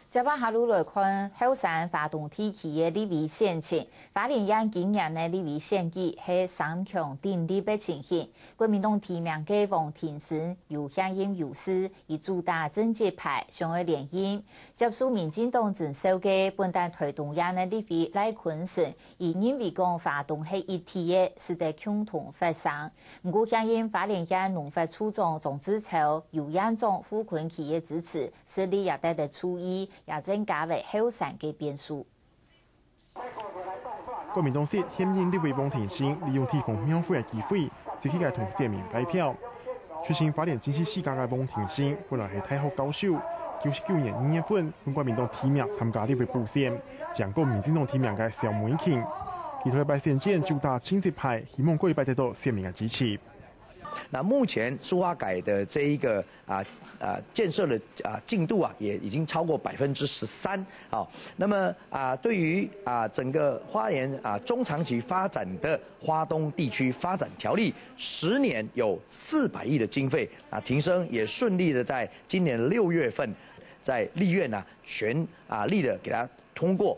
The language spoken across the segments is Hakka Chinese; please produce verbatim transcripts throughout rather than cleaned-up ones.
接下來就來看後山花東地區个立委選情。花蓮縣今年个立委選舉係三強鼎立个情形。國民黨提名个黃庭伸有現任優勢，佢主打政績牌，想愛連任。接受民進黨徵召个本旦台東縣个立委賴坤成，佢認為講花東係一體个，使得共同發聲。毋過，現任花蓮縣農發處長張志超有縣長傅崐萁个支持， 勢力也得到注意，也增加了後山个變數。國民黨籍現任立委黃庭伸利用地方廟會个機會，積極个同選民拜票。出身花蓮新市世家个黃庭伸，本來係大學教授，九十九年二月份分國民黨提名參加立委補選，贏過民進黨提名个蕭美琴。佢頭擺選戰主打政績牌，希望過一擺得到選民个支持。 那目前蘇花改的這一個啊啊建設的啊進度啊，也已經超過百分之十三。好，那麼啊，對於啊整個花蓮啊中長期發展的花東地區發展條例，十年有四百億的經費啊，庭伸也順利的在今年六月份在立院啊全啊力的給它通過。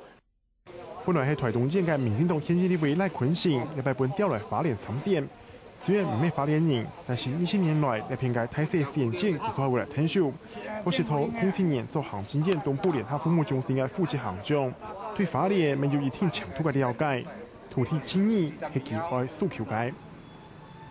本來係台東縣个民進黨現任立委賴坤成，這擺分調來花蓮參選。雖然毋係花蓮人，但是二十年來，這片个大細選戰佢都有來𢯭手。包括在空七年做行政院東部聯合服務中心个副執行長，對花蓮乜有一定程度个了解。土地爭議係佢愛訴求个。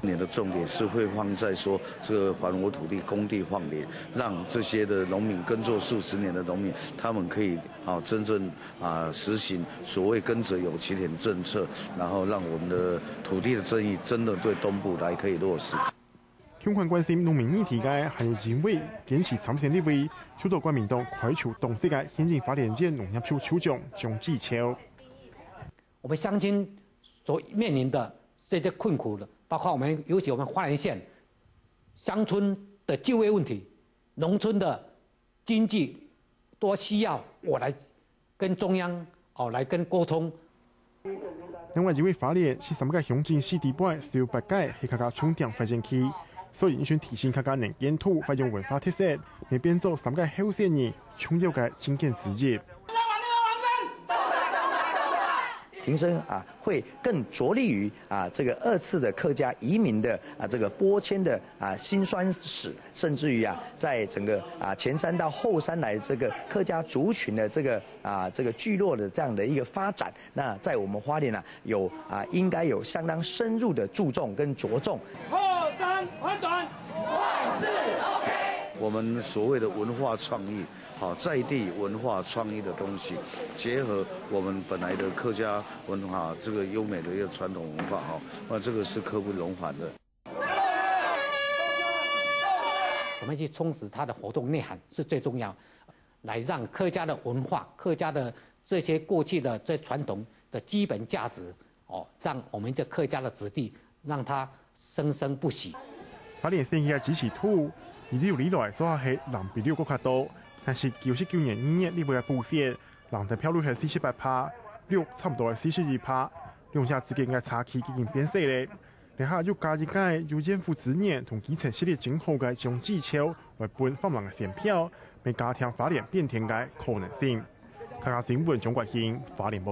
年的重點是會放在說這個還我土地、公地放領，讓這些的農民耕作數十年的農民，他們可以啊真正啊實行所謂耕者有其田政策，然後讓我們的土地的爭議真的對東部來可以落實。共款關心農民議題个，還有因為堅持參選立委，受到國民黨開除黨籍个現任花蓮縣農業處處長張志超。 我們鄉親所面臨的這些困苦的，包括我們，尤其我們花蓮縣鄉村的就業問題、農村的經濟，都需要我來跟中央，哦，來跟溝通。另外，因為花蓮係三個鄉鎮四裡背，只有八個係客家重點發展區，所以一群提升客家能見度、發揚文化特色，乜變做三個候選人重要个政見之一。 庭伸啊，會更着力於啊這個二次的客家移民的啊這個搬遷的啊辛酸史，甚至於啊在整個啊前山到後山來這個客家族群的這個啊這個聚落的這樣的一個發展。那在我們花蓮啊，有啊應該有相當深入的注重跟着重。後山翻轉，萬事OK。我們所謂的文化創意， 好，在地文化創意的東西，結合我們本來的客家文化，這個優美的一個傳統文化，哈，那這個是刻不容緩的。怎麼去充實它的活動內涵是最重要，來讓客家的文化、客家的這些過去的這傳統的基本價值，哦，讓我們這客家的子弟讓它生生不息。花蓮選舉个支持度，一路以來做下係藍白綠各較多，但是九十九年二月立委个補選，藍个票率係四十八趴，綠差毋多係四十二趴，兩者之間个差距已經變細咧。這下又加一個有縣府資源同基層實力真好个張志超來分泛藍个選票，乜加添花蓮變天个可能性。客家新聞張國興，花蓮報道。